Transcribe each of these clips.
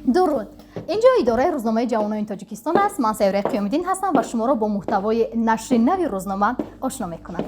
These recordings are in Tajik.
Дуруд! Инҷо идораи рӯзномаи ҷавонони Тоҷикистон аст. Ман Сайёраи Қиёмиддин ҳастам ва шуморо бо муҳтавои нашри нави рӯзнома ошно мекунам.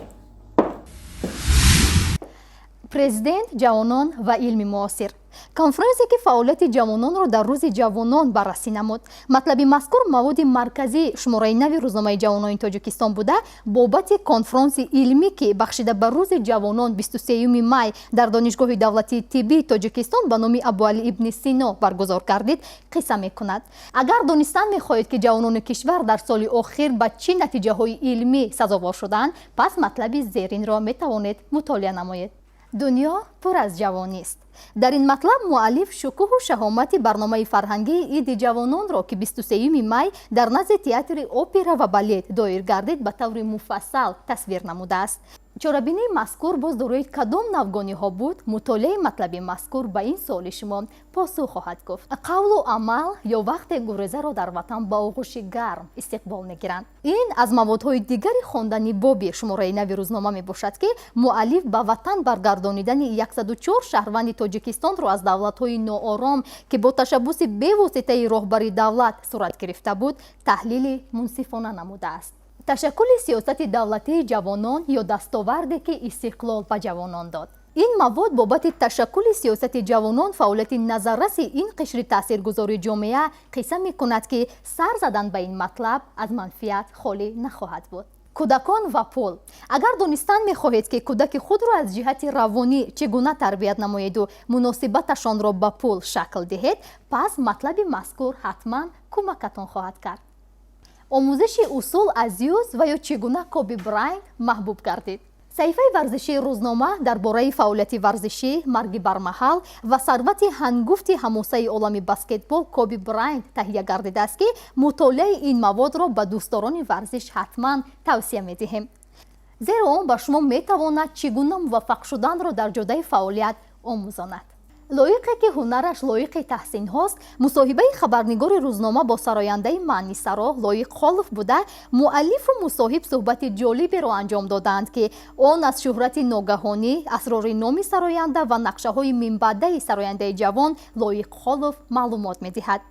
Президент, ҷавонон ва илми муосир: конференсе, ки фаъолияти ҷавононро дар Рӯзи ҷавонон баррасӣ намуд. Матлаби мазкур маводи марказии шумораи нави рӯзномаи ҷавонони Тоҷикистон буда, бобати конфронси илмӣ, ки бахшида ба Рӯзи ҷавонон 23 май дар Донишгоҳи давлатии тиббии Тоҷикистон ба номи Абуалӣ ибни Сино баргузор гардид, қисса мекунад. Агар донистан мехоҳед, ки ҷавонони кишвар дар соли охир ба чӣ натиҷаҳои илмӣ сазовор шудаанд, пас матлаби зеринро метавонед мутолиа намоед. Дунё пур аз ҷавонист. Дар ин матлаб муаллиф шукӯҳу шаҳомати барномаи фарҳангии Иди ҷавононро, ки 23 май дар назди Театри опера ва балет доир гардид, ба таври муфассал тасвир намудааст. Чорабинии мазкур боз дорои кадом навгониҳо буд? Мутолиаи матлаби мазкур ба ин суоли шумо посух хоҳад гуфт. Қавлу амал ё вақте гурезаро дар ватан ба оғӯши гарм истиқбол мегиранд — ин аз маводҳои дигари хондани боби шумораи нави рӯзнома мебошад, ки муаллиф ба ватан баргардонидани 104 шаҳрванди Тоҷикистонро аз давлатҳои ноором, ки бо ташаббуси бевоситаи роҳбари давлат сурат гирифта буд, таҳлили мунсифона намудааст. Ташаккули сиёсати давлатии ҷавонон ё дастоварде, ки истиқлол ба ҷавонон дод. Ин мавод бобати ташаккули сиёсати ҷавонон, фаъолияти назарраси ин қишри таъсиргузори ҷомеа қисса мекунад, ки сар задан ба ин матлаб аз манфиат холӣ нахоҳад буд. Кӯдакон ва пул. Агар донистан мехоҳед, ки кӯдаки худро аз ҷиҳати равонӣ чӣ гуна тарбият намоеду муносибаташонро ба пул шакл диҳед, пас матлаби мазкур ҳатман кӯмакатон хоҳад кард. Омӯзиши усул аз Зюс ва ё чӣ гуна Коби Брайант маҳбуб гардид. Саҳифаи варзишии рӯзнома дар бораи фаъолияти варзишӣ, марги бармаҳал ва сарвати ҳангуфти ҳамосаи олами баскетбол Коби Брайант таҳия гардидааст, ки мутолиаи ин маводро ба дӯстдорони варзиш ҳатман тавсия медиҳем, зеро он ба шумо метавонад чӣ гуна муваффақ шуданро дар ҷодаи фаъолият омӯзонад. Лоиқе, ки ҳунараш лоиқи таҳсинҳост. Мусоҳибаи хабарнигори рӯзнома бо сарояндаи маънисаро Лоиқ Холов буда, муаллифу мусоҳиб суҳбати ҷолиберо анҷом додаанд, ки он аз шӯҳрати ногаҳонӣ, асрори номи сароянда ва нақшаҳои минбаъдаи сарояндаи ҷавон Лоиқ Холов маълумот медиҳад.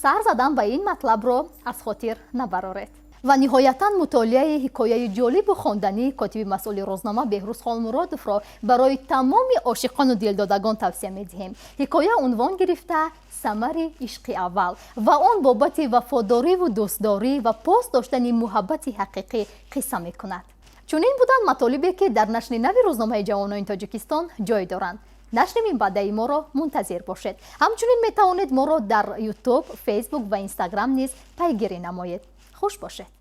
Сар задан ба ин матлабро аз хотир набароред. Ва ниҳоятан мутолиаи ҳикояи ҷолибу хондании котиби масъули рӯзнома Беҳрӯз Холмуродовро барои тамоми ошиқону дилдодагон тавсия медиҳем. Ҳикоя унвон гирифта «Самари ишқи аввал» ва он бобати вафодориву дӯстдорӣ ва пос доштани муҳаббати ҳақиқӣ қисса мекунад. Чунин буданд матолибе, ки дар нашри нави рӯзномаи ҷавонони Тоҷикистон ҷой доранд. Нашри минбаъдаи моро мунтазир бошед. Ҳамчунин метавонед моро дар Ютуб, Фейсбук ва Инстаграм низ пайгирӣ намоед. Хуш бошед!